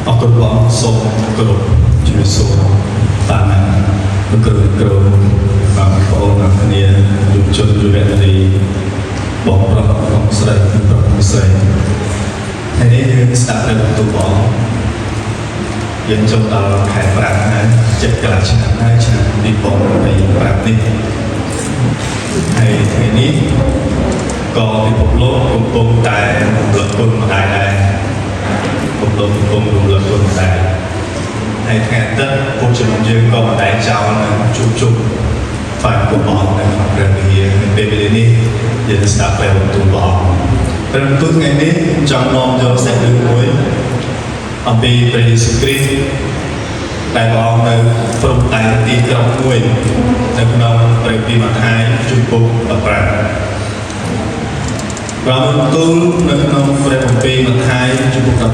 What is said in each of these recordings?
អរគុណបងសូមគោរពជំរាបសួរតាមណាលោកគ្រូគ្រូបងប្អូនអ្នកគ្នាយុវជនយុវនារីបងប្រុសបងស្រីប្រុសបងស្រីថ្ងៃនេះយើងស្ដាប់ព្រះបន្ទូលបងយើងចូលដល់ខែ5ហើយចិត្តកន្លះឆ្នាំហើយឆ្នាំ2025នេះហើយថ្ងៃនេះក៏ពិភពលោកកំពុងតែរំលឹកគុណម្ដាយដែរ កំពុងកំពុងរំលឹកគុណម្ដាយហើយថ្ងៃអាទិត្យពួកជំនុំយើងក៏មិនដែលចោលនឹងជួបជុំថ្វាយបង្គំព្រះអង្គនៅក្នុងព្រះវិហារនៅពេលវេលានេះយើងនឹងស្ដាប់ព្រះបន្ទូលព្រះអង្គព្រះបន្ទូលថ្ងៃនេះចង់នាំយកសាច់រឿងមួយអំពីព្រះយេស៊ូវគ្រីស្ទដែលព្រះអង្គនៅព្រំដែនទីក្រុងមួយនៅក្នុងព្រះគម្ពីរម៉ាថាយជំពូក15ព្រះបន្ទូលនៅក្នុងព្រះគម្ពីរម៉ាថាយជំពូក15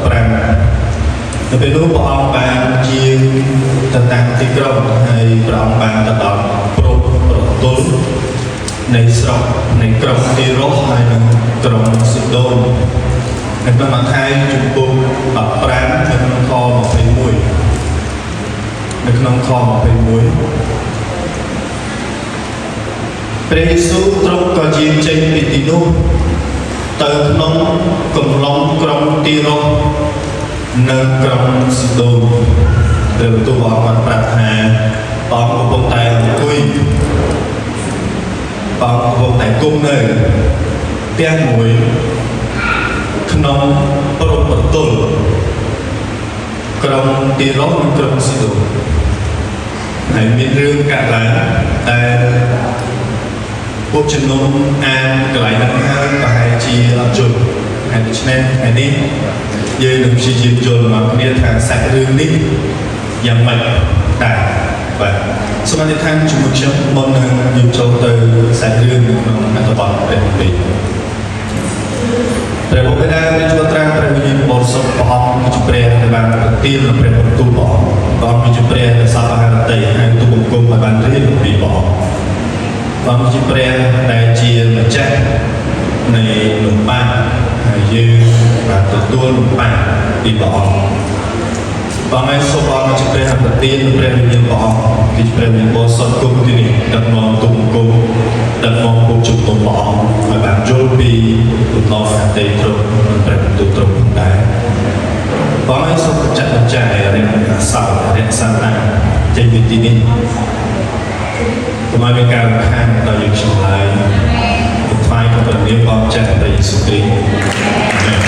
នៅពេលនោះព្រះអង្គបានយាងទៅតាមទីក្រុងហើយព្រះអង្គបានទៅដល់ព្រំប្រទល់នៃស្រុកនៃក្រុងទីរ៉ុសហើយនិងក្រុងស៊ីដូននៅក្នុងម៉ាថាយជំពូក15នៅក្នុងខ21នៅក្នុងខ21ព្រះយេស៊ូវទ្រង់ក៏យាងចេញពីទីនោះទៅក្នុងកំឡុងក្រុងទីរ៉ុសនៅក្រុងស៊ីដូនព្រះបន្ទូលព្រះអង្គបានប្រាប់ថាព្រះអង្គកំពុងតែអង្គុយព្រះអង្គកំពុងតែគង់នៅផ្ទះមួយក្នុងព្រំប្រទល់ក្រុងទីរ៉ុសនិងក្រុងស៊ីដូនហើយមានរឿងកើតឡើងតែពួកជំនុំអានកន្លែងហ្នឹងហើយប្រហែលជាអត់យល់ហើយដូច្នេះថ្ងៃនេះយើងនឹងព្យាយាមយល់មកគ្នាថាសាច់រឿងនេះយ៉ាងម៉េចដែរបាទសូមអធិដ្ឋានជាមួយខ្ញុំមុននឹងយើងចូលទៅសាច់រឿងនៅក្នុងអត្ថបទព្រះគម្ពីរព្រះបិតាព្រះជួត្រាព្រះវិញ្ញាណបរិសុទ្ធព្រះអង្គគឺជាព្រះដែលបានប្រទាននូវព្រះបន្ទូលព្រះអង្គព្រះអង្គគឺជាព្រះដែលសព្វហឫទ័យហើយទូលបង្គំឲ្យបានរៀនអំពីព្រះអង្គព្រះអង្គជាព្រះដែលជាម្ចាស់នៃនំប៉័ងហើយយើងបានទទួលនំប៉័ងពីព្រះអង្គព្រះអង្គឲ្យសូមព្រះអង្គជាព្រះប្រទាននូវព្រះវិញ្ញាណព្រះអង្គគឺជាព្រះវិញ្ញាណបរិសុទ្ធគង់ទីនេះដឹកនាំទូលបង្គំដឹកនាំពួកជំនុំព្រះអង្គឲ្យបានយល់ពីបំណងហត្ថីទ្រង់និងព្រះបន្ទូលទ្រង់ផងដែរព្រះអង្គឲ្យសូមបញ្ចាក់បញ្ចាយរយៈសោរយៈសាតាចេញពីទីនេះកុំឲ្យមានការរំខានដល់យើងខ្ញុំឡើយថ្វាយក្នុងព្រះនាមព្រះម្ចាស់ព្រះយេស៊ូវគ្រីស្ទអាមែន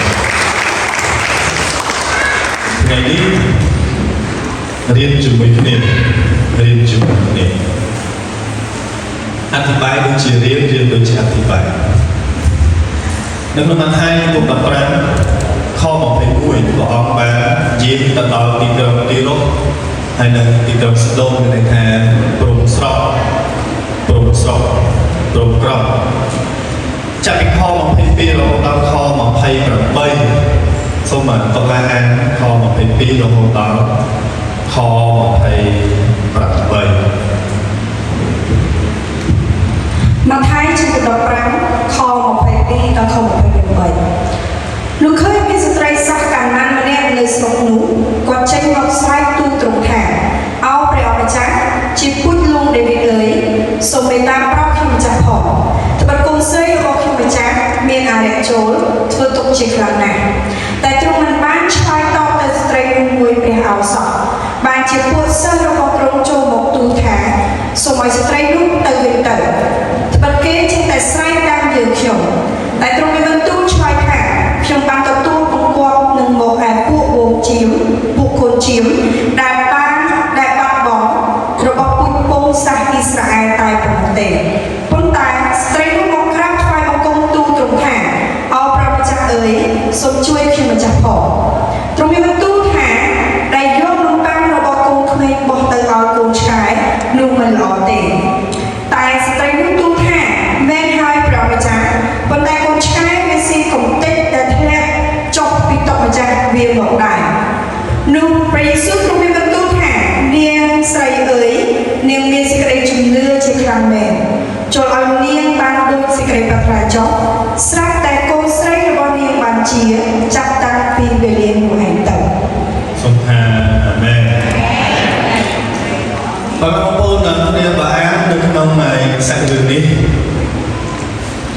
ថ្ងៃនេះរៀនជាមួយគ្នារៀនជាមួយគ្នាអធិប្បាយដូចជារៀនរៀនដូចជាអធិប្បាយនៅក្នុងម៉ាថាយជំពូក15ខ21ព្រះអង្គបានយាងទៅដល់ទីក្រុងទីរ៉ុសហើយនៅទីក្រុងស៊ីដូនមានន័យថាព្រំស្រុកព្រំស្រុកព្រំក្រំចាប់ពីខ22រហូតដល់ខ28សូមតឡាអានខ22រហូតដល់ខ28 ម៉ាថាយជំពូក15ខ22ដល់ខ28លោកឃើញមានស្ត្រីសាសកាណានម្នាក់នៅស្រុកនោះគាត់ចេញមកស្រែកទូលទ្រង់ថាអោព្រះអម្ចាស់ជាពូជលង្សដេវីតអើយសូមមេត្តាប្រោសខ្ញុំម្ចាស់ផងត្បិតកូនស្រីរបស់ខ្ញុំម្ចាស់មានអារក្សចូលធ្វើទុក្ខជាខ្លាំងណាស់តែទ្រង់មិនបានឆ្លើយតបទៅស្ត្រីនោះមួយព្រះឱសោះបានជាពួកសិស្សរបស់ទ្រង់ចូលមកទូលថាសូមឲ្យស្ត្រីនោះទៅវិញទៅត្បិតគេចេះតែស្រែកតាមយើងខ្ញុំតែទ្រង់មានបន្ទូលឆ្លើយថាខ្ញុំបានទទួលបង្គាប់នឹងមកឯពួកហ្វូងចៀមពួកកូនចៀមដែលបានដែលបាត់បង់របស់ពូជពង្សសាសអ៊ីស្រាអែលតែប៉ុណ្ណោះទេប៉ុន្តែស្ត្រីនោះមកក្រាបថ្វាយបង្គំទូលទ្រង់ថាអោព្រះម្ចាស់អើយសូមជួយខ្ញុំម្ចាស់ផងទ្រង់មានបន្ទូលថាដែលយកនំប៉័ងរបស់កូនក្មេងបោះទៅឲ្យកូនឆ្កែនោះមិនល្អទេតែស្ត្រីនោះទូលថាមែនហើយព្រះម្ចាស់ប៉ុន្តែកូនឆ្កែវាស៊ីកំទេចដែលធ្លាក់ចុះពីតុម្ចាស់វាមកដែរនោះព្រះយេស៊ូវទ្រង់មានបន្ទូលថានាងស្រីអើយនាងមានសេចក្តីជំនឿជាខ្លាំងមែនចូលឲ្យនាងបានដូចសេចក្តីប្រាថ្នាចុះស្រាប់តែកូនស្រីរបស់នាងបានជាចាប់តាំងពីវេលានោះឯងទៅ សូម បាទបងប្អូនទាំងគ្នាបើអាននៅក្នុងនៃសាច់រឿងនេះ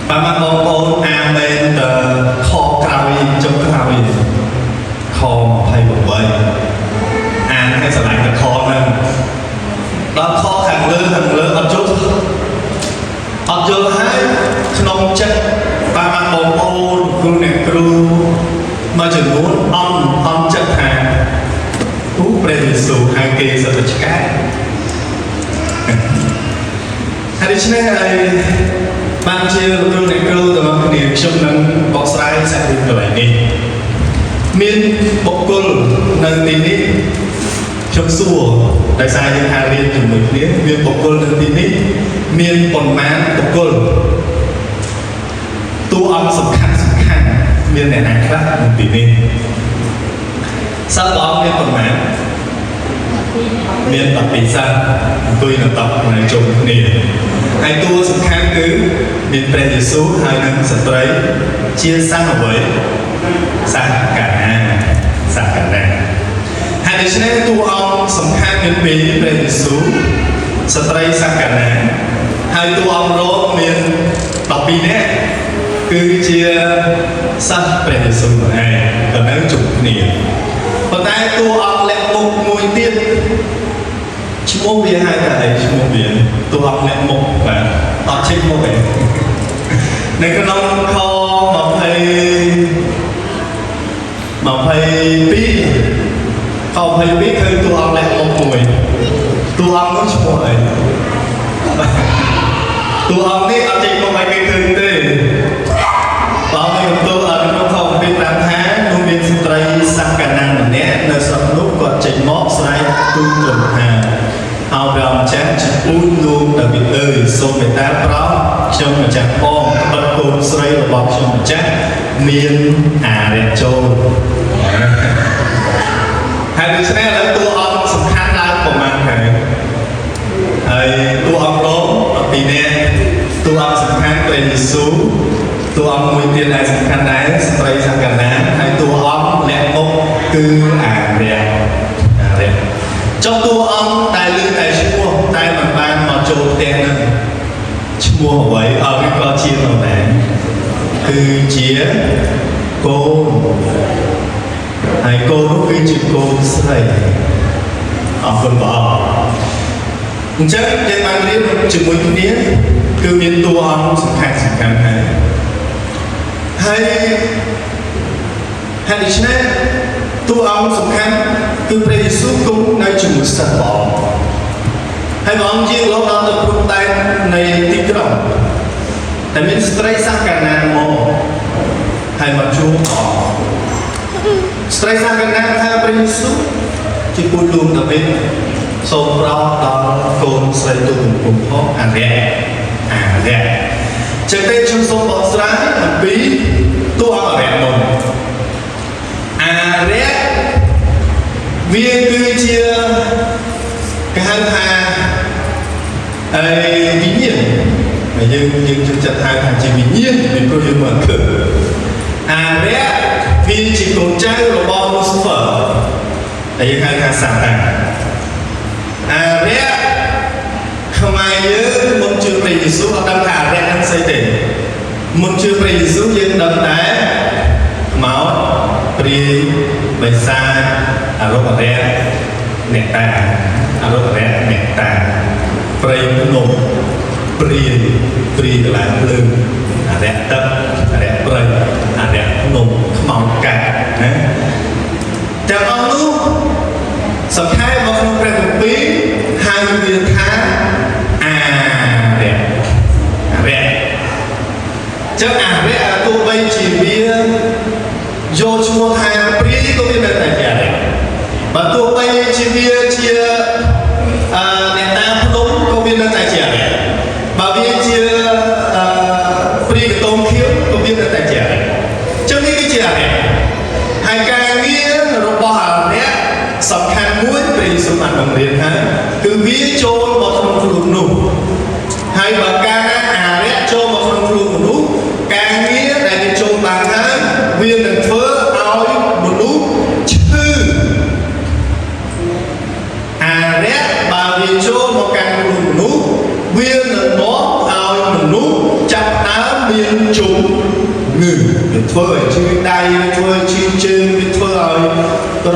បាទបងប្អូនអាមែនតខក្រោយចុងក្រោយខ28អានឲ្យស្រឡាញ់តែខហ្នឹងដល់ខខាងលើខាងលើអត់យល់អត់យល់ហើយក្នុងចិត្តបាទបងប្អូនគ្រូអ្នកគ្រូមួយចំនួនអន់អន់ចិត្តថាអូព្រះយេស៊ូវហៅគេសត្វឆ្កែហើយដូច្នេះហើយបានជាលោកគ្រូអ្នកគ្រូទាំងអស់គ្នាខ្ញុំនឹងបកស្រាយសាច់រឿងកន្លែងនេះមានបុគ្គលនៅទីនេះខ្ញុំសួរដោយសារយើងហារៀនជាមួយគ្នាមានបុគ្គលនៅទីនេះមានប៉ុន្មានបុគ្គលតួអង្គសំខាន់សំខាន់មានអ្នកណាខ្លះនៅទីនេះសិស្សបងមានប៉ុន្មាន មាន12សិស្សអង្គុយនៅតុនៅជុំគ្នាហើយតួសំខាន់គឺមានព្រះយេស៊ូវហើយនិងស្ត្រីជាសិស្សអ្វីសិស្សកាណាសិស្សកាណាហើយដូច្នេះតួអង្គសំខាន់មានពីរព្រះយេស៊ូវស្ត្រីសិស្សកាណាហើយតួអង្គរងមាន12នាក់គឺជាសិស្សព្រះយេស៊ូវនោះឯងក៏នៅជុំគ្នាប៉ុន្តែតួអង្គលាក់មុខមួយទៀត ឈ្មោះវាហៅថាអីឈ្មោះវាតួអង្គអ្នកមុខបាទអត់ជិះមុខទេនៅក្នុងខ20 22ខ22គឺតួអង្គអ្នកមុខមួយតួអង្គនោះឈ្មោះអីតួអង្គនេះអត់ចេញមុខឲ្យគេឃើញទេបងមានបន្ទូលអត់ក្នុងខ25ថានោះមានស្ត្រីសក្កាណាម្នាក់នៅស្រុកនោះគាត់ចេញមកស្រែកទូលទ្រង់ថាអោព្រះម្ចាស់ជាពូជលោកដាវីតអើយសូមមេត្តាប្រោសខ្ញុំម្ចាស់ផងត្បិតកូនស្រីរបស់ខ្ញុំម្ចាស់មានអារក្សចូលហើយដូច្នេះឥឡូវតួអង្គសំខាន់ឡើងប្រហែលហើយហើយតួអង្គរង12នាក់តួអង្គសំខាន់ព្រះយេស៊ូវតួអង្គមួយទៀតដែលសំខាន់ដែរស្ត្រីសក្កាណាហើយតួអង្គលាក់មុខគឺអារក្សអារក្សចុះតួអង្គដែលឮតែឈ្មោះតែមិនបានមកចូលផ្ទះនឹងឈ្មោះអ្វីអត់វាក៏ជានរណាគឺជាកូនហើយកូននោះគឺជាកូនស្រីអរគុណព្រះអង្គអញ្ចឹងយើងបានរៀនជាមួយគ្នាគឺមានតួអង្គសំខាន់សំខាន់ហើយហើយហើយដូច្នេះតួអង្គសំខាន់គឺព្រះយេស៊ូវគង់នៅជាមួយសិស្សព្រះអង្គហើយព្រះអង្គយាងរហូតដល់ទៅព្រំដែននៃទីក្រុងតែមានស្ត្រីសាសកាណាមកហើយមកជួបព្រះអង្គស្ត្រីសាសកាណាថាព្រះយេស៊ូវជាពូជលោកដាវីតសូមប្រោសដល់កូនស្រីទូលបង្គំផងអារក្សអារក្សចឹងទេខ្ញុំសូមបកស្រាយអំពីតួអង្គអារក្សមុនអារក្សវាគឺជាគេហៅថាអីវិញ្ញាណហើយយើងយើងជឿចិត្តហៅថាជាវិញ្ញាណពីព្រោះយើងមិនឃើញអារក្សវាជាកូនចៅរបស់លូស៊ីហ្វឺដែលយើងហៅថាសាតានអារក្សខ្មែរយើងមុនជឿព្រះយេស៊ូវអត់ដឹងថាអារក្សហ្នឹងស្អីទេមុនជឿព្រះយេស៊ូវយើងដឹងតែមកព្រាយបិសាចអរុបអារក្សអ្នកតាអរុបអារក្សអ្នកតាព្រៃភ្នំព្រាយព្រាយកន្លែងភ្លើងអារក្សទឹកអារក្សព្រៃអារក្សភ្នំខ្មោចកាត់ណាទាំងអស់នោះសង្ខេបមកក្នុងព្រះគម្ពីរហៅវាថាអារក្សអារក្សចឹងអារក្សទោះបីជាវាយកឈ្មោះថាព្រាយក៏វានៅតែជាអារក្សបើទោះបីជាវាជាអឺអ្នកតាភ្នំក៏វានៅតែជាអារក្សបើវាជាអឺព្រាយកតងខៀវក៏វានៅតែជាអារក្សចឹងនេះគឺជាអារក្សហើយការងាររបស់អារក្សសំខាន់មួយព្រះយេស៊ូវបានបង្រៀនថាគឺវាចូលមកក្នុងខ្លួននោះហើយបើកាលណាអារក្សចូលមកក្នុងខ្លួនមនុស្សការងារដែលវាចូលបានហើយវានឹងធ្វើឲ្យមនុស្សឈឺអារក្សបើវាចូល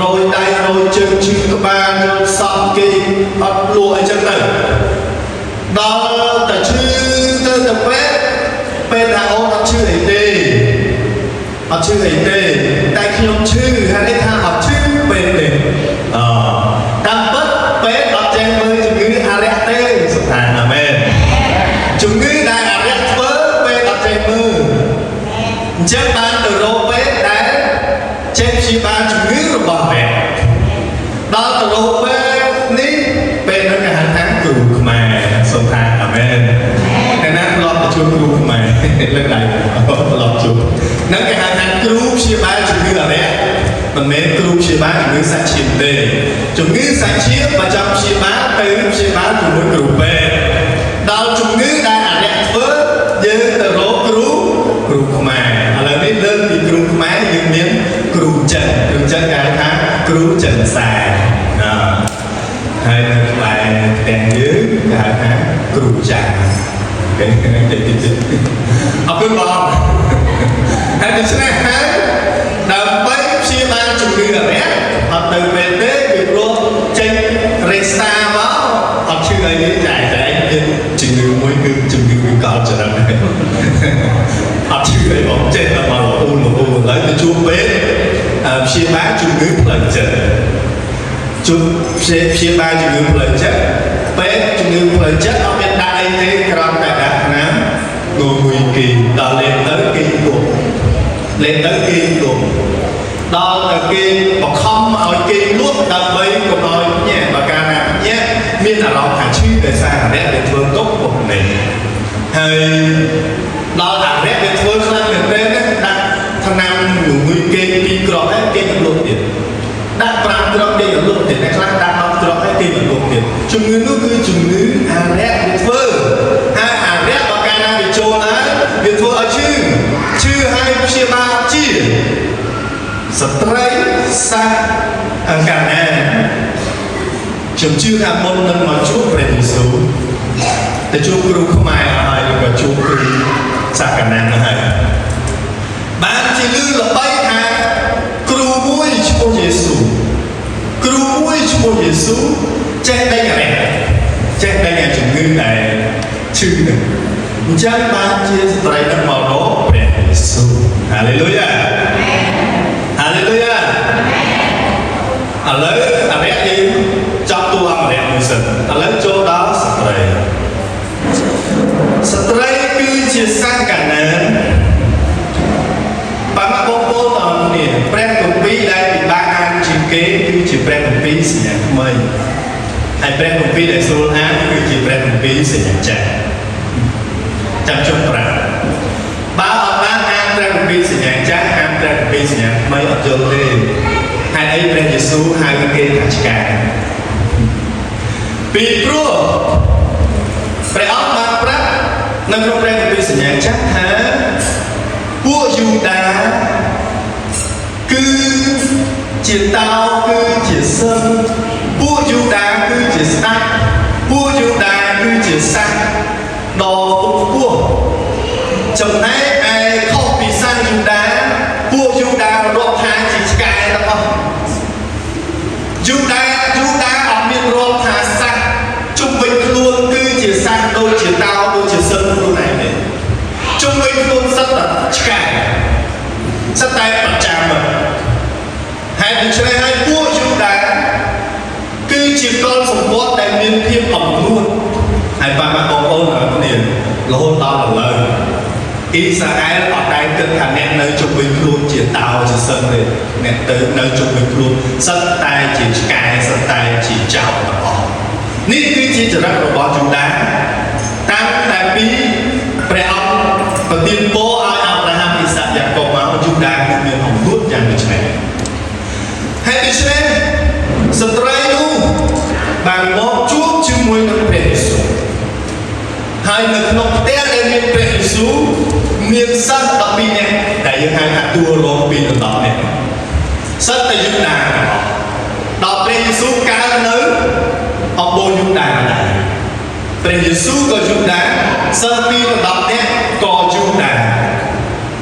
រយដៃរយជើងឈឺក្បាលយល់សក់គេអត់លក់អីចឹងទៅដល់តែឈឺទៅទៅពេទ្យពេទ្យថាអូនអត់ឈឺអីទេអត់ឈឺអីទេតែខ្ញុំឈឺហើយនេះថាអត់ឈឺពេទ្យទេអតាមពិតពេទ្យអត់ចេះមើលជំងឺអារក្សទេសុខាអាមែនជំងឺដែលអារក្សធ្វើពេទ្យអត់ចេះមើលអញ្ចឹងបានទៅរកពេទ្យដែលចេះព្យាបាលជំងឺរបស់អ្នកដល់ទៅរកពេទ្យនេះពេទ្យនឹងគេហៅថាគ្រូខ្មែរសូមថាអាមែនតែណាធ្លាប់ទៅជួបគ្រូខ្មែរលើកដៃធ្លាប់ជួបនឹងគេហៅថាគ្រូព្យាបាលជំងឺអារក្សមិនមែនគ្រូព្យាបាលជំងឺសាច់ឈាមទេជំងឺសាច់ឈាមបើចង់ព្យាបាលទៅព្យាបាលជាមួយគ្រូពេទ្យដល់ជំងឺដែលអារក្សធ្វើយើងទៅរកគ្រូគ្រូខ្មែរឥឡូវនេះលើកពីគ្រូខ្មែរយើងមានគ្រូចិនគ្រូចិនគេហៅថាគ្រូចិនសែអហើយនៅក្បែរផ្ទះយើងគេហៅថាគ្រូចាគេតិចតិចតិចអរគុណបងហើយដូច្នេះហើយដើម្បីព្យាបាលជំងឺអារក្សអត់ទៅពេទ្យទេពីព្រោះចេញរេសាមកអត់ឈឺអីទេចែកតែមានជំងឺមួយគឺជំងឺវិកលចរិតអត់ឈឺអីបងចេះតែមកលូនលូនឥឡូវទៅជួបពេទ្យព្យាបាលជំងឺផ្លូវចិត្តជួបព្យាបាលជំងឺផ្លូវចិត្តពេទ្យជំងឺផ្លូវចិត្តអត់មានដាក់អីទេគ្រាន់តែដាក់ថ្នាំងងុយគេដល់លេងទៅគេគប់លេងទៅគេគប់ដល់តែគេបខំឲ្យគេលក់ដើម្បីកុំឲ្យភ្ញាក់បើកាលណាភ្ញាក់មានអារម្មណ៍ថាឈឺដោយសារអារក្សដែលធ្វើទុកពុកនេះហើយដល់អារក្សដែលធ្វើខ្លាំងមែនទែនណាដាក់ថ្នាំងងុយគេពីរគ្រាប់ហើយគេនឹងលក់ទៀតដាក់5គ្រាប់គេនឹងលក់ទៀតអ្នកខ្លះដាក់10គ្រាប់ហើយគេនឹងលក់ទៀតជំងឺនោះគឺជំងឺអារក្សវាធ្វើហើយអារក្សបើកាលណាវាចូលហើយវាធ្វើឲ្យឈឺឈឺហើយព្យាបាលជាស្ត្រីសាសអង្កាណាខ្ញុំជឿថាមុននឹងមកជួបព្រះយេស៊ូវទៅជួបគ្រូខ្មែរហើយឬក៏ជួបគ្រូសាកណាហើយបានជាលឺល្បីថាគ្រូមួយឈ្មោះយេស៊ូគ្រូមួយឈ្មោះយេស៊ូចេះដេញអារក្សចេះដេញអាជំងឺដែលឈឺនឹងអញ្ចឹងបានជាស្ត្រីនឹងមករកព្រះយេស៊ូហាឡេលូយ៉ាហាឡេលូយ៉ាឥឡូវអារក្សយើងចាប់តួអង្គអារក្សមួយសិនឥឡូវចូលដល់ស្ត្រីស្ត្រីគឺជាសង្កណានបាទបងប្អូនទាំងអស់គ្នាព្រះគម្ពីរដែលពិបាកអានជាងគេគឺជាព្រះគម្ពីរសញ្ញាថ្មីហើយព្រះគម្ពីរដែលស្រួលអានគឺជាព្រះគម្ពីរសញ្ញាចាស់ចាំជុំប្រាប់បើអត់បានអានព្រះគម្ពីរសញ្ញាចាស់អានព្រះគម្ពីរសញ្ញាថ្មីអត់យល់ទេហេតុអីព្រះយេស៊ូវហៅគេថាឆ្កែពីព្រោះព្រះអង្គបានប្រាប់នៅក្នុងព្រះគម្ពីរសញ្ញាចាស់ថាពួកយូដាគឺជាតោគឺជាសឹងពួកយូដាគឺជាស្ដេចពួកយូដាគឺជាសាសដ៏ខ្ពង់ខ្ពស់ចំណែកឯខុសពីសាសយូដាពួកយូដារាប់ថាជាឆ្កែទាំងអស់យូដាយូដាអត់មានរាប់ថាសាសជុំវិញខ្លួនគឺជាសាសដូចជាតោដូចជាសឹងខ្លួនឯងទេជុំវិញខ្លួនសិតតែឆ្កែសិតតែប្រចាំហេតុដូច្នេះហើយពួកយូដាគឺជាកុលសម្ព័ន្ធដែលមានភាពអំនួតហើយបាទបងប្អូនទាំងអស់គ្នារហូតដល់ឥឡូវអ៊ីស្រាអែលអត់ដែលគិតថាអ្នកនៅជុំវិញខ្លួនជាតោជាសឹងទេអ្នកទៅនៅជុំវិញខ្លួនសិតតែជាឆ្កែសិតតែជាចោរទាំងអស់នេះគឺជាចរិតរបស់យូដាតាំងតែពីព្រះអង្គប្រទានពរឲ្យអាប់រ៉ាហាំអ៊ីសាកយ៉ាកុបមកយូដាគឺមានអំនួតយ៉ាងដូចនេះហើយដូច្នេះស្ត្រីនោះបានមកជួបជាមួយនឹងព្រះយេស៊ូវហើយនៅក្នុងផ្ទះដែលមានព្រះយេស៊ូវមានសិស្ស12នាក់ដែលយើងហៅថាតួរងពីដល់10នាក់សិទ្ធតែយូដាទាំងអស់ដល់ព្រះយេស៊ូវកើតនៅអំបូរយូដាដែរព្រះយេស៊ូវក៏យូដាសិស្សពី10នាក់ក៏យូដា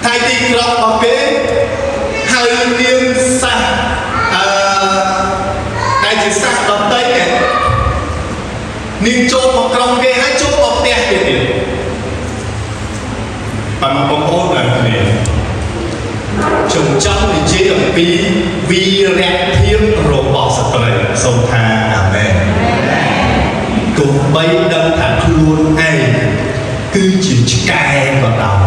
ថៃទីក្រុងរបស់គេហៅនាមសាសអឺ ជាសាសដតីនេះនាងចូលមកក្រុមគេហើយចូលមកផ្ទះគេទៀតបាទបងប្អូនទាំងគ្នាខ្ញុំចង់និយាយអំពីវីរភាពរបស់ស្ត្រីសូមថាអាមែនទោះបីដឹងថាខ្លួនឯងគឺជាឆ្កែក៏ដោយ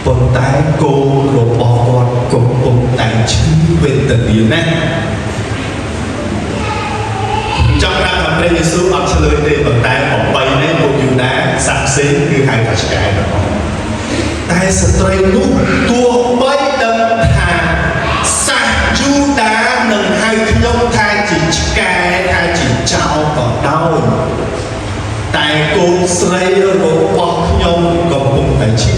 ប៉ុន្តែគោរបស់គាត់កំពុងតែឈឺវេទនាណាស់ ចង់ប្រាប់ថាព្រះយេស៊ូវអត់ឆ្លើយទេប៉ុន្តែប្របីនេះពួកយូដាសាក់សេងគឺហៅថាឆ្កែទាំងអស់តែស្ត្រីនោះទោះបីដឹងថាសាសយូដានឹងហៅខ្ញុំថាជាឆ្កែថាជាចោរក៏ដោយតែកូនស្រីរបស់ខ្ញុំកំពុងតែឈឺ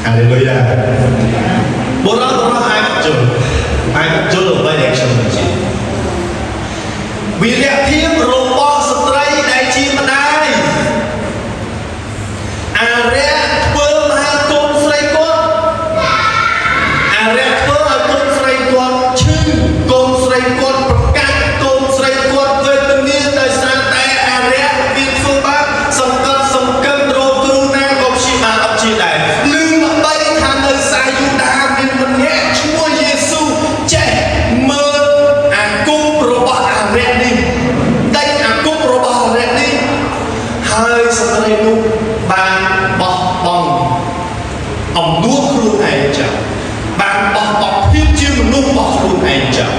ហាឡេលូយ៉ាបុរសបុរសអាចយល់អាចយល់អ្វីដែលខ្ញុំនិយាយ វីរភាពរបស់ស្ត្រីដែលជាម្ដាយអារៈធ្វើឲ្យកូនស្រីគាត់អារៈធ្វើឲ្យកូនស្រីគាត់ឈឺកូនស្រីគាត់ប្រកាសកូនស្រីគាត់វេទនាដោយសារតែអារៈវាធ្វើបាបសង្កត់សង្កិនរោគគ្រូណាក៏ព្យាបាលអត់ជាដែរឮល្បីថានៅសាយូដាមានម្នាក់ឈ្មោះយេស៊ូវចេះមើលអាគមរបស់អារៈនេះដេញអាគមរបស់អារៈនេះហើយស្ត្រីនោះបានបោះបង់អំនួតខ្លួនឯងចោលបានបោះបង់ភាពជាមនុស្សរបស់ខ្លួនឯងចោល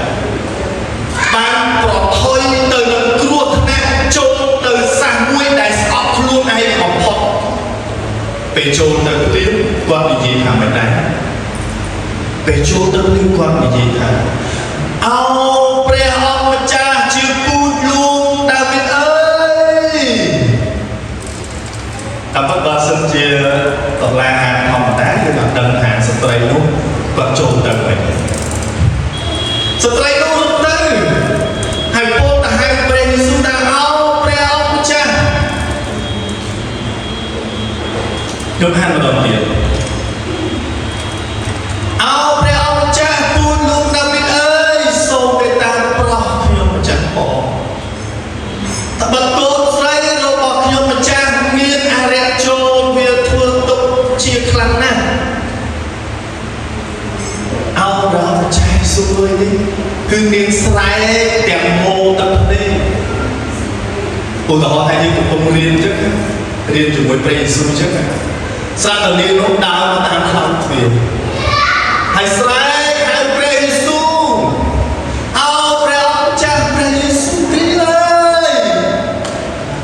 បានប្រថុយទៅនឹងគ្រោះថ្នាក់ចូលទៅសាសមួយដែលស្អប់ខ្លួនឯងបំផុតពេលចូលទៅភ្លាមគាត់និយាយថាមិនដែរពេលចូលទៅភ្លាមគាត់និយាយថាអោព្រះអង្គម្ចាស់ជាពូជលោកដាវីតអើយ តាមពិតបើសិនជាដុល្លារហាធម្មតាយើងអត់ដឹងថាស្ត្រីនោះគាត់ចូលទៅវិញស្ត្រីនោះរត់ទៅហើយពោលទៅហៅព្រះយេស៊ូវថាអោព្រះអង្គម្ចាស់ខ្ញុំហានម្ដងទៀតអោព្រះអង្គម្ចាស់ពូជលោកដាវីតអើយសូមមេត្តាប្រោះខ្ញុំម្ចាស់ផង ត្បិតកូនស្រីរបស់ខ្ញុំម្ចាស់មានអារក្សចូលវាធ្វើទុក្ខជាខ្លាំងណាស់អោដល់ម្ចាស់សួយនេះគឺមានស្រែកទាំងមោទឹកភ្នែកឧទាហរណ៍ថាយើងកំពុងរៀនអញ្ចឹងរៀនជាមួយព្រះយេស៊ូវអញ្ចឹងស្រាប់តែនាងនោះដើរមកតាមខ្លោងទ្វារហើយស្រែកហៅព្រះយេស៊ូវអោព្រះអង្គម្ចាស់ព្រះយេស៊ូវគ្រីស្ទអើយ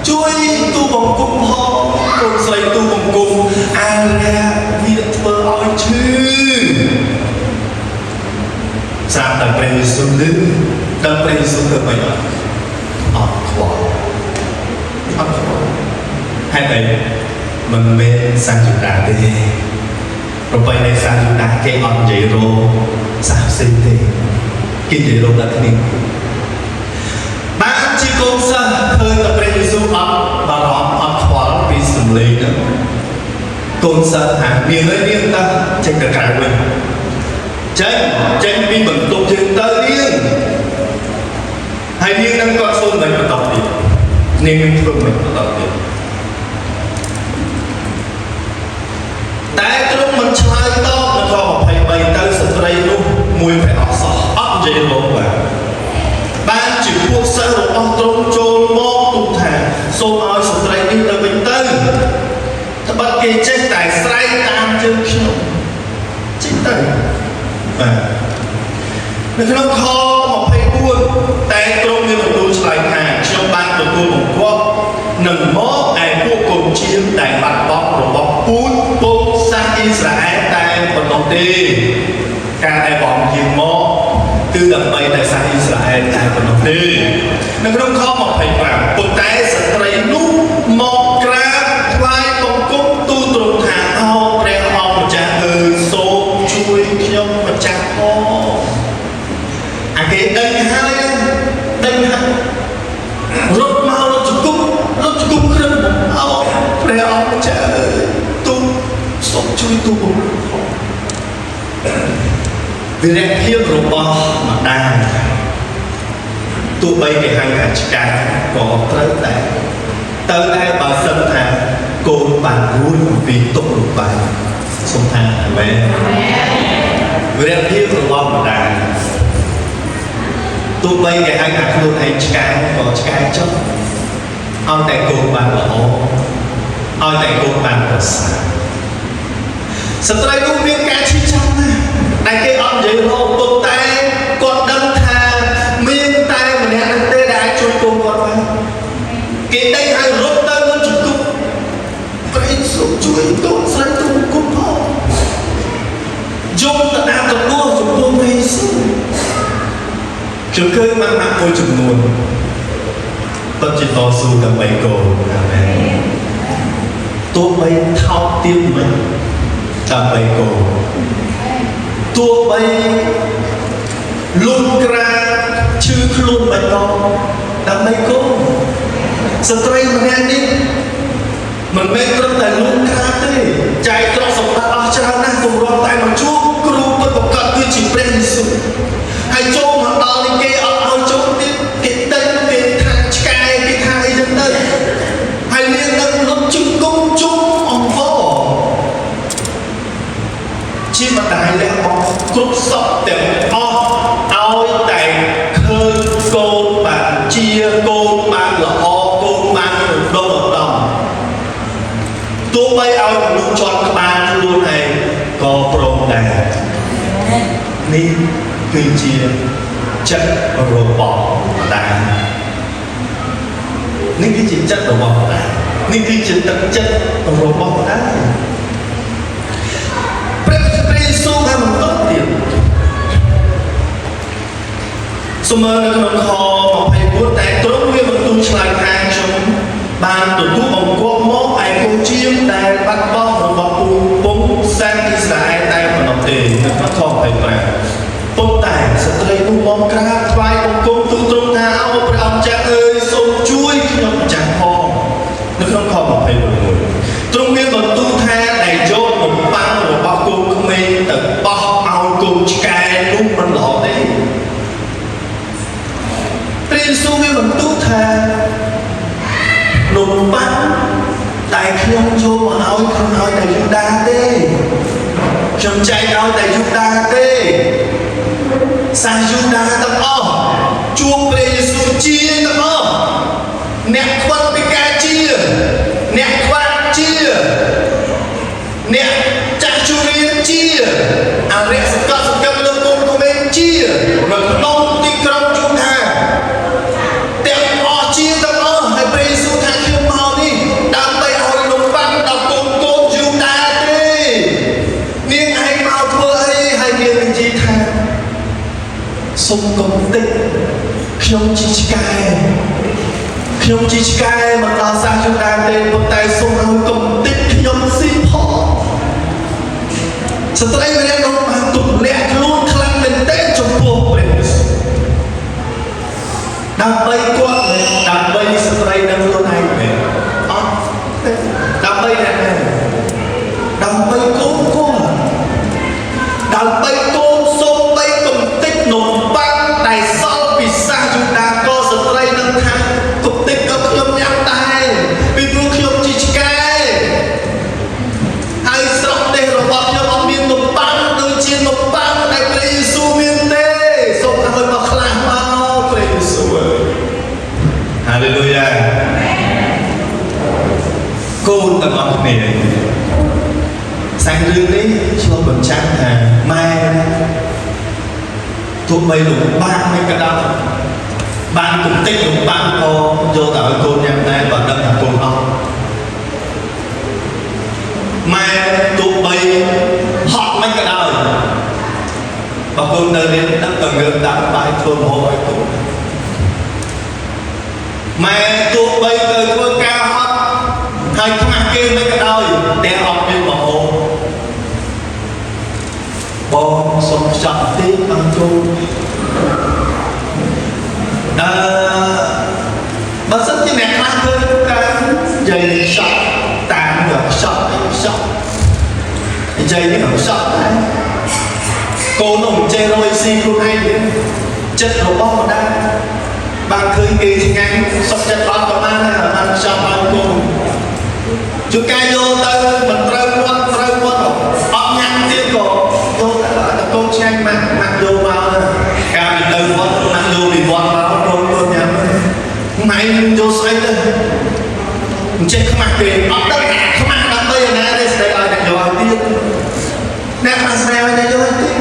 ជួយទូបង្គំផងកូនស្រីទូបង្គំអារៈវាធ្វើឲ្យឈឺស្រាប់តែព្រះយេស៊ូវលឺដល់ព្រះយេស៊ូវធ្វើម៉េចអត់អត់ខ្វល់អត់ខ្វល់ហេតុអីមិនមែនសាសយូដាទេប្របីនៃសាសយូដាគេអត់និយាយរោសាសផ្សេងទេគេនិយាយរោដល់គ្នា បានជាកូនសិស្សឃើញតែព្រះយេស៊ូវអត់បារម្ភអត់ខ្វល់ពីសម្លេងហ្នឹងកូនសិស្សថានាងអើយនាងតើចេញទៅក្រៅវិញចេញចេញពីបន្ទប់យើងទៅនាងហើយនាងនឹងគាត់សូមមិនបន្តទៀតនាងនឹងធ្វើមិនបន្តទៀតតែទ្រង់មិនឆ្លើយតបនៅខ23ទៅស្ត្រីនោះមួយព្រះអសោះអត់និយាយរងបាទ បានជាពួកសិស្សរបស់ទ្រង់ចូលមកទូលថាសូមឲ្យស្ត្រីនេះទៅវិញទៅត្បិតគេចេះតែស្រែកតាមជើងខ្ញុំចេញទៅបាទនៅក្នុងខ24តែទ្រង់មានបន្ទូលឆ្លើយថាខ្ញុំបានទទួលបង្គាប់នឹងមកឯពួកកូនចៀមដែលបាត់បង់របស់ពូជពងសាសអ៊ីស្រាអែលតែប៉ុណ្ណោះទេការដែលបងយាងមក គឺដើម្បីតែសាសអ៊ីស្រាអែលតែប៉ុណ្ណោះទេនៅក្នុងខ25ប៉ុន្តែស្ត្រីនោះមកក្រាបថ្វាយបង្គំទូលទ្រង់ថាអោព្រះអង្គម្ចាស់អើយសូមជួយខ្ញុំម្ចាស់ផងអាគេដឹងហើយដឹងហើយរត់មករត់ជង្គង់រត់ជង្គង់គ្រឹះអោព្រះអង្គម្ចាស់អើយទូលសូមជួយទូលបង្គំផង វីរភាពរបស់ម្ដាយ បីគេហៅថាឆ្កែក៏ត្រូវតែទៅដែរបើសិនថាកូនបានរួចអំពីទុក្ខលំបាកសូមថាអាមែនវីរភាពរបស់ម្ដាយទោះបីគេហៅថាខ្លួនឯងឆ្កែក៏ឆ្កែចុះឲ្យតែកូនបានល្អឲ្យតែកូនបានប្រសើរស្ត្រីនោះមានការឈឺចាប់ណាស់តែគេអត់និយាយរហូតប៉ុន្តែគាត់ដឹងថាមានតែម្នាក់នឹងទេដែលអាចជួយកូនគាត់បានគេដេញឲ្យរត់ទៅនឹងជំទប់ព្រះយេស៊ូវជួយកូនស្រីទូគុំផងយំទៅតាមទទួលចំពោះព្រះយេស៊ូវខ្ញុំឃើញម៉ាក់ម៉ាក់មួយចំនួនពិតជាតស៊ូដើម្បីកូនអាមែនទោះបីថោកទាបមិនដើម្បីកូនទោះបីលុំក្រាឈឺខ្លួនមិនដល់ដើម្បីកូនស្ត្រីម្នាក់នេះមិនមែនត្រឹមតែលុំក្រាទេចែកទ្រព្យសម្បត្តិអស់ច្រើនណាស់ទម្រាំតែមកជួបគ្រូពិតប្រាកដគឺជាព្រះយេស៊ូវហើយចូលមកដល់នេះគេអត់ឲ្យចូលទៀតគេដេញគេថាឆ្កែគេថាអីចឹងទៅហើយនាងនឹងលុបជង្គង់ជុំអង្វរជាម្ដាយលះបង់គ្រប់សពទាំងអស់ឲ្យតែឃើញកូនបានជាកូនបានល្អកូនបានឧត្តមឧត្តមទោះបីឲ្យមនុស្សជាន់ក្បាលខ្លួនឯងក៏ព្រមដែរនេះគឺជាចិត្តរបស់ម្ដាយនេះគឺជាចិត្តរបស់ម្ដាយនេះគឺជាទឹកចិត្តរបស់ម្ដាយព្រះព្រះយេស៊ូវបានបន្តទៀតសូមមើលនៅក្នុងខ24តែទ្រង់មានបន្ទូលឆ្លើយថាខ្ញុំបានទទួលបង្គាប់មកឯកូនជាមដែលបាត់បង់របស់ពូពងសានអ៊ីស្រាអែលតែប៉ុណ្ណោះទេនៅក្នុងខ25ប៉ុន្តែស្ត្រីនោះមកក្រាបថ្វាយបង្គំទូលទ្រង់ថាអោព្រះអង្គចាស់អើយសូមជួយខ្ញុំម្ចាស់ផងនៅក្នុងខ26ទ្រង់មានបន្ទូលថាដែលយកនំប៉័ងរបស់កូនក្មេងទៅបោះឲ្យកូនឆ្កែនោះមិនល្អទេព្រះយេស៊ូវមានបន្ទូលថានំប៉័ងតែខ្ញុំចូលមកឲ្យខ្ញុំឲ្យតែយូដាទេខ្ញុំចែកឲ្យតែយូដាទេសាសយូដាទាំងអស់ជួបព្រះយេស៊ូវជាទាំងអស់អ្នកខ្វិតពីការជាអ្នកខ្វាក់ជាអ្នកចាស់ជរាជាអរិយសកសកម្មលើកូនក្មេងជានៅក្នុងទីក្រុងយូដាទាំងអស់ជាទាំងអស់ហើយព្រះយេស៊ូវថាខ្ញុំមកនេះដើម្បីឲ្យនំប៉័ងដល់កូនកូនយូដាទេនាងឯងមកធ្វើអីហើយនាងនិយាយថាសូមកុំតិចខ្ញុំជាឆ្កែខ្ញុំជាឆ្កែមិនដល់សាសយូដាទេប៉ុន្តែសូមឲ្យកុំតិចខ្ញុំស៊ីផងស្ត្រីម្នាក់នោះបានទម្លាក់ខ្លួនខ្លាំងមែនទែនចំពោះព្រះយេស៊ូវដើម្បីគាត់មែនដើម្បីស្ត្រីនឹងខ្លួនឯងមែនអត់ទេដើម្បីអ្នកណាដើម្បីកូនគាត់ដើម្បីកូនសូមបីកំតិចនំប៉័ងដែលសល់ពីសាសយូដាក៏ស្ត្រីនឹងថាកំតិចក៏ខ្ញុំញ៉ាំដែរពីព្រោះខ្ញុំជាឆ្កែហើយស្រុកទេសរបស់ខ្ញុំអត់មាននំប៉័ងដូចជានំប៉័ងដែលព្រះយេស៊ូវមានទេសូមឲ្យមកខ្លះមកព្រះយេស៊ូវអើយហាឡេលូយ៉ាកូនទាំងអស់គ្នាសាច់រឿងនេះឆ្លុះបញ្ចាំងថាម៉ែទោះបីលំបាកមិនក៏ដោយបានកំតិចលំបាកក៏យកទៅឲ្យកូនញ៉ាំដែរបើដឹងថាកូនអត់ម៉ែទោះបីហត់មិនក៏ដោយបើកូននៅរៀនដឹងក៏ងើបដាក់បាយធ្វើម្ហូបឲ្យកូនម៉ែទោះបីទៅធ្វើការហត់ហើយខ្មាស់គេមិនក៏ដោយតែអត់មានម្ហូបបងសូមខ្ចប់តិចឲ្យកូនអឺបើសិនជាអ្នកខ្លះឃើញការនិយាយខ្ចប់តាមយកខ្ចប់អីខ្ចប់និយាយនេះក៏ខ្ចប់ដែរកូននោះមិនចេះរយស៊ីខ្លួនឯងទេចិត្តរបស់ម្ដាយ បានឃើញគេឆ្ងាញ់សុខចិត្តអត់ក៏បានដែរបានខ្ចប់ឲ្យកូនជួនកាលយកទៅមិនត្រូវគាត់ត្រូវគាត់អត់ញ៉ាំទៀតក៏យកទៅតែកូនឆ្ងាញ់ម៉ាក់ម៉ាក់យកមកកាលពីទៅវត្តម៉ាក់យកពីវត្តមកកូនកូនញ៉ាំម៉ែយកស្អីទៅមិនចេះខ្មាស់គេអត់ដឹងខ្មាស់ដើម្បីឯណាទេស្ដីឲ្យអ្នកយកឲ្យទៀតអ្នកខ្លះស្ដីឲ្យអ្នកយកឲ្យទៀត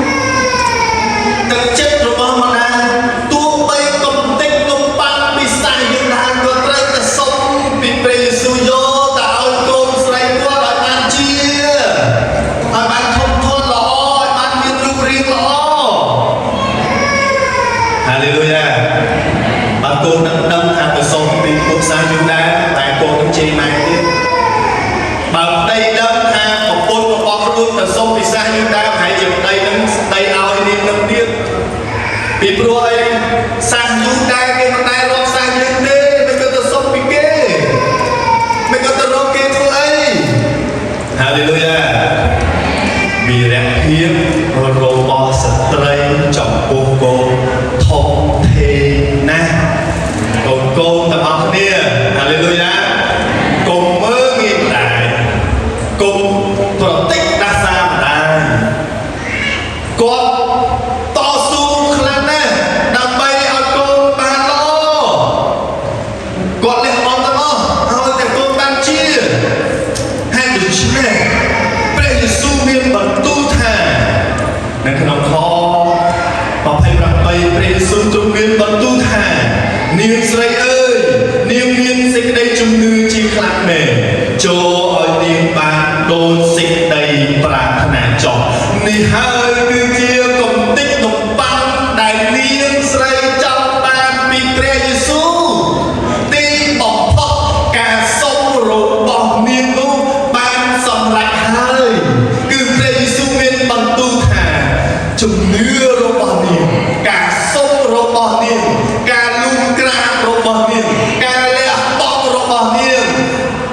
ទឹកចិត្តរបស់ម្ដាយទោះបីកំតិចកំបាំងពីសាសយើងដែរក៏ត្រូវតែសុំពីព្រះយេស៊ូវយកតែឲ្យកូនស្រីគាត់ឲ្យបានជាឲ្យបានធំធាត់ល្អឲ្យបានមានរូបរាងល្អហាឡេលូយ៉ាបើកូននឹងដឹងថាទៅសុំពីពួកសាសយើងដែរតែកូននឹងជេរម៉ែទៀតបើប្តីដឹងថាប្រពន្ធរបស់ខ្លួនទៅសុំពីសាសយើងដែរប្រហែលជាប្តីនឹងស្ដីឲ្យនាងនឹងទៀតពីព្រោះអីសាសយូដែរគេមិនដែលរកសាសយើងទេមិនក៏ទៅសុំពីគេមិនក៏ទៅរកគេធ្វើអីហាឡេលូយ៉ាវីរភាពរបស់ស្ត្រីចំពោះកូនធំធេងណាស់កូនកូនទាំងអស់គ្នាហាឡេលូយ៉ាកុំមើលងាយម្ដាយកុំប្រតិចដាសាម្ដាយគាត់តស៊ូខ្លាំងណាស់ដើម្បីឲ្យកូនបានល្អគាត់លះបង់ទាំងអស់ឲ្យតែកូនបានជាហេតុដូច្នេះព្រះយេស៊ូវមានបន្ទូលថានៅក្នុងខ28ព្រះយេស៊ូវទ្រង់មានបន្ទូលថានាងស្រីអើយនាងមានសេចក្តីជំនឿជាខ្លាំងមែនចូលឲ្យនាងបានដូចសេចក្តីប្រាថ្នាចុះនេះហើយគឺជាកំតិចកំបាំងដែលនាងស្រីចង់បានពីព្រះយេស៊ូវទីបំផុតការសុំរបស់នាងនោះបានសម្រេចហើយគឺព្រះយេស៊ូវមានបន្ទូលថាជំនឿរបស់នាងការសុំរបស់នាងការលូនក្រាបរបស់នាងការលះបង់របស់នាង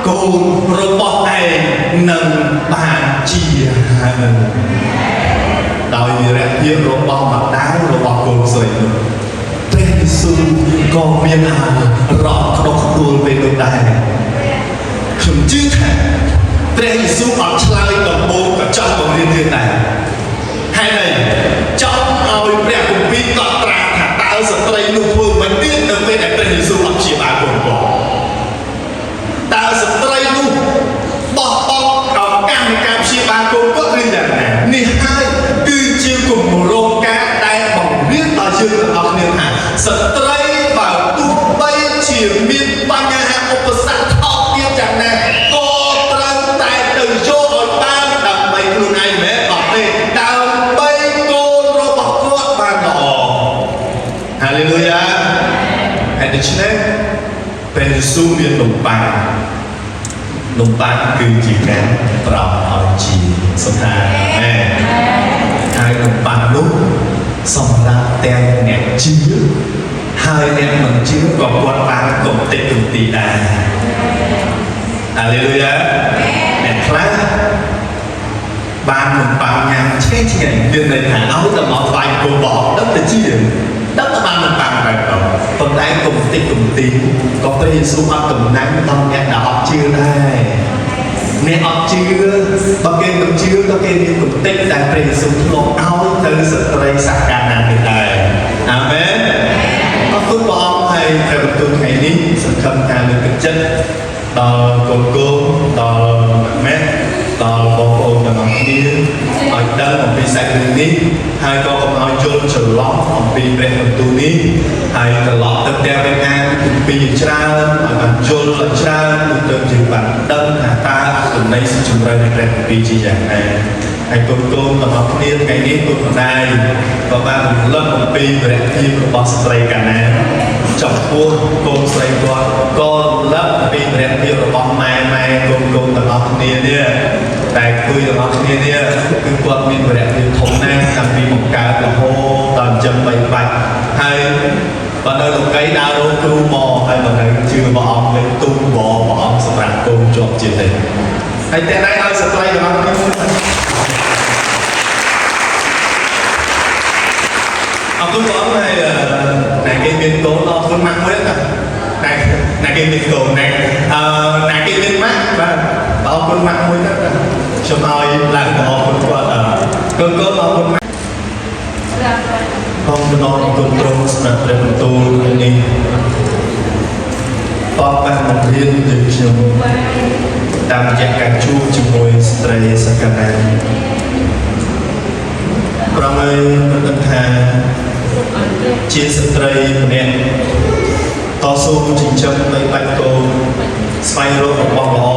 កូនរបស់ឯងនឹងបានជាហើយដោយវីរភាពរបស់ម្ដាយរបស់កូនស្រីនោះព្រះយេស៊ូវក៏មានអារម្មណ៍ក្តុកក្តួលពេលនោះដែរខ្ញុំជឿថាព្រះយេស៊ូវអត់ឆ្លើយដំបូងក៏ចង់បង្រៀនទៀតដែរហេតុអីចង់ឲ្យព្រះគម្ពីរកត់ត្រាថាតើស្ត្រីនោះធ្វើមិនទៀតនៅពេលដែលព្រះយេស៊ូវអត់ព្យាបាលកូនគាត់តើស្ត្រីនោះបោះបង់ឱកាសនៃការព្យាបាលកូនគាត់ឬយ៉ាងណានេះហើយគឺជាគម្រោងការដែលបង្រៀនដល់យើងទាំងអស់គ្នាថាស្ត្រីបើទោះបីជាមានបញ្ហាឧបសគ្គថោកទាបយ៉ាងណាក៏ត្រូវតែទៅយកឲ្យបានដើម្បីខ្លួនឯងមែនអត់ទេដើម្បីកូនរបស់គាត់បានល្អហាឡេលូយ៉ាហើយដូច្នេះព្រះយេស៊ូវមានលំបាកលំបាកគឺជាការប្រោសឲ្យជាសុខាអាមែនហើយលំបាកនោះសម្រាប់ទាំងអ្នកជឿហើយអ្នកមិនជឿក៏គាត់បានគំតិចគំទីដែរហាឡេលូយ៉ាអ្នកខ្លះបានលំបាកញ៉ាំឆ្ងាញ់ឆ្ងាញ់មានន័យថាឲ្យតែមកថ្វាយគោបោដឹងតែជាដឹងតែបានលំបាកបែបនោះប៉ុន្តែគំតិចគំទីក៏ព្រះយេស៊ូវអត់កំណាញ់ដល់អ្នកដែលអត់ជឿដែរអ្នកអត់ជឿបើគេមិនជឿក៏គេមានគំតិចដែលព្រះយេស៊ូវធ្លាប់ឲ្យទៅស្ត្រីសាកាណានេះដែរអាមែនអរគុណព្រះអង្គហើយព្រះបន្ទូលថ្ងៃនេះសង្ឃឹមថាលើកទឹកចិត្តដល់កូនកូនដល់ម៉ែដល់បងប្អូនទាំងអស់គ្នាឲ្យដឹងអំពីសាច់រឿងនេះហើយក៏កុំឲ្យយល់ច្រឡំអំពីព្រះបន្ទូលនេះហើយត្រឡប់ទៅផ្ទះវិញអានគម្ពីរច្រើនឲ្យបានយល់ឲ្យច្រើនទើបយើងបានដឹងថាតើអត្ថន័យស៊ីជម្រៅនៃព្រះគម្ពីរជាយ៉ាងណាហើយកូនកូនទាំងអស់គ្នាថ្ងៃនេះគុណម្ដាយក៏បានរំលឹកអំពីវីរភាពរបស់ស្ត្រីកាណាចំពោះកូនស្រីគាត់ក៏រំលឹកអំពីវីរភាពរបស់ម៉ែម៉ែកូនកូនទាំងអស់គ្នានេះតែគួយទាំងអស់គ្នានេះគឺគាត់មានវីរភាពធំណាស់តាំងពីបង្កើតរហូតដល់ចិញ្ចឹមបីបាច់ហើយបើនៅលោកីដើររកគ្រូមកហើយបើនៅជឿព្រះអង្គវិញទូលបព្រះអង្គសម្រាប់កូនជាប់ជានិច្ចហើយតែណៃឲ្យស្ត្រីទាំងអស់គ្នាអរគុណព្រះអង្គហើយណែគេ មានកូនអរគុណម៉ាក់មួយណាណាណាគេមានកូនណាអឺណាគេមានម៉ាក់បាទអរគុណម៉ាក់មួយណាខ្ញុំឲ្យឡើងទៅអរគុណគាត់អឺកូនកូនអរគុណម៉ាក់បងម្ដងគុណទ្រង់ស្ដាប់ព្រះបន្ទូលនេះបងបានបង្រៀនយើងខ្ញុំតាមរយៈការជួបជាមួយស្ត្រីសកលណាប្រងឲ្យមិនដឹងថាជាស្ត្រីម្នាក់តស៊ូចិញ្ចឹមបីបាច់កូនស្វែងរករបស់ល្អ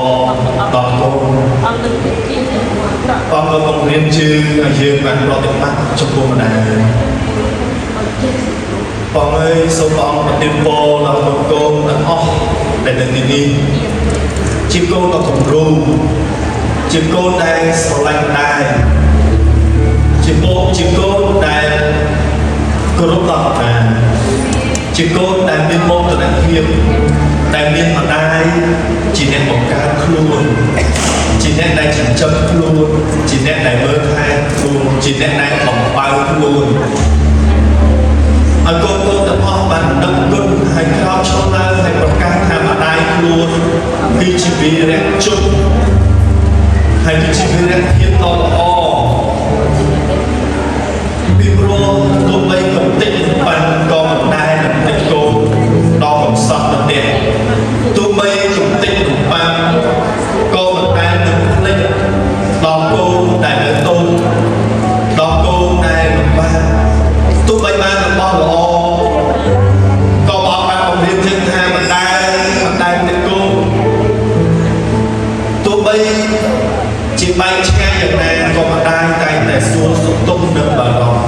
ដល់កូនបងក៏បង្រៀនជឿឲ្យយើងបានប្រតិបត្តិចំពោះម្ដាយបងអើយសូមព្រះអង្គប្រទានពរដល់កូនកូនទាំងអស់ដែលនៅទីនេះជាកូនដ៏គំរូជាកូនដែលស្រឡាញ់ម្ដាយជាពកជាកូនដែលគោរពដល់ម្ដាយជាកូនដែលមានមោទនភាពដែលមានម្ដាយជាអ្នកបង្កើតខ្លួនជាអ្នកដែលចិញ្ចឹមខ្លួនជាអ្នកដែលមើលថែខ្លួនជាអ្នកដែលបំបៅខ្លួន ឲ្យកូនកូនទាំងអស់បានដឹងគុណហើយក្រោកឈរឡើងហើយប្រកាសថាម្ដាយខ្លួនគឺជាវីរៈជនហើយគឺជាវីរៈភាពដ៏ល្អពីព្រោះទោះបីកំតិចបានក៏មិនដែរនឹងតិចកូនដល់កំសត់ទៅទៀតទោះបីកំតិចបានក៏មិនដែរនឹងភ្លេចដល់កូនដែលនៅតូចដល់កូនដែលលំបាកទោះបីបានរបស់ល្អក៏បងបានបង្រៀនយើងថាមិនដែលមិនដែលភ្លេចកូនទោះបីជាបែកឆ្ងាយយ៉ាងណាក៏ម្ដាយតែងតែសួរសុខទុក្ខនិងបារម្ភ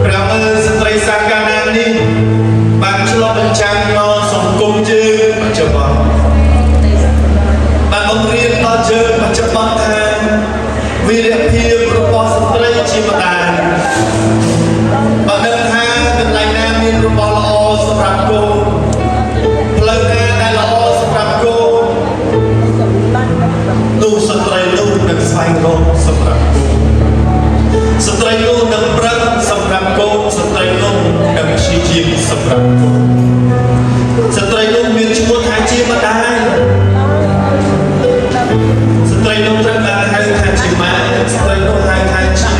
ព្រះអើយស្ត្រីសាកាណានេះបានឆ្លុះបញ្ចាំងមកសង្គមយើងបច្ចុប្បន្នបានបង្រៀនដល់យើងបច្ចុប្បន្នថាវីរភាពរបស់ស្ត្រីជាម្ដាយបើដឹងថាកន្លែងណាមានរបស់ល្អសម្រាប់កូនផ្លូវណាដែលល្អសម្រាប់កូននោះស្ត្រីនោះនឹងស្វែងរកសម្រាប់កូនស្ត្រីនោះនឹងប្រឹងសម្រាប់កូនស្ត្រីនោះនឹងព្យាយាមសម្រាប់កូនស្ត្រីនោះមានឈ្មោះថាជាម្ដាយស្ត្រីនោះត្រូវបានហៅថាជាម៉ាក់ស្ត្រីនោះហៅថាជា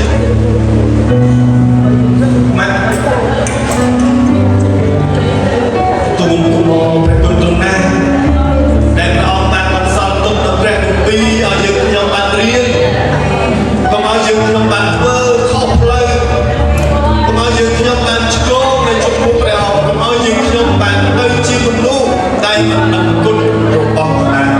ម៉ាក់ទូមគុំព្រះគុណទ្រង់ណាស់ដែលព្រះអង្គបានបន្សល់ទុកដល់ព្រះគម្ពីរឲ្យយើងខ្ញុំបានរៀនកុំឲ្យយើងខ្ញុំបានធ្វើខុសផ្លូវកុំឲ្យយើងខ្ញុំបានឆ្គងនៅចំពោះព្រះអង្គកុំឲ្យយើងខ្ញុំបានទៅជាមនុស្សដែលមិនដឹងគុណរបស់ម្ដាយ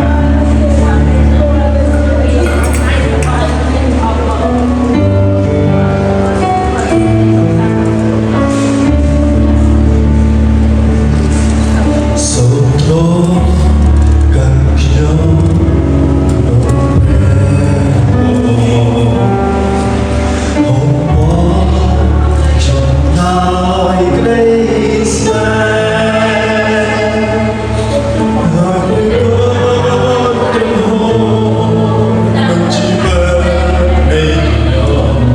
សូមទ្រង់កាន់ខ្ញុំក្នុងព្រះហូបខ្ញុំដោយក្តីស្នេហ៍ហើយគុណទ្រង់ហូនឹងជីវិតនៃខ្ញុំ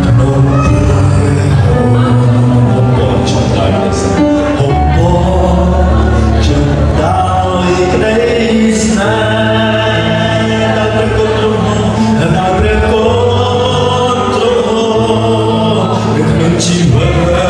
ក្នុងព្រះហូបខ្ញុំដោយហូបខ្ញុំដោយក្តីស្នេហ៍ដោយព្រះគុណទ្រង់ដោយព្រះគុណទ្រង់នៅក្នុងជីវិត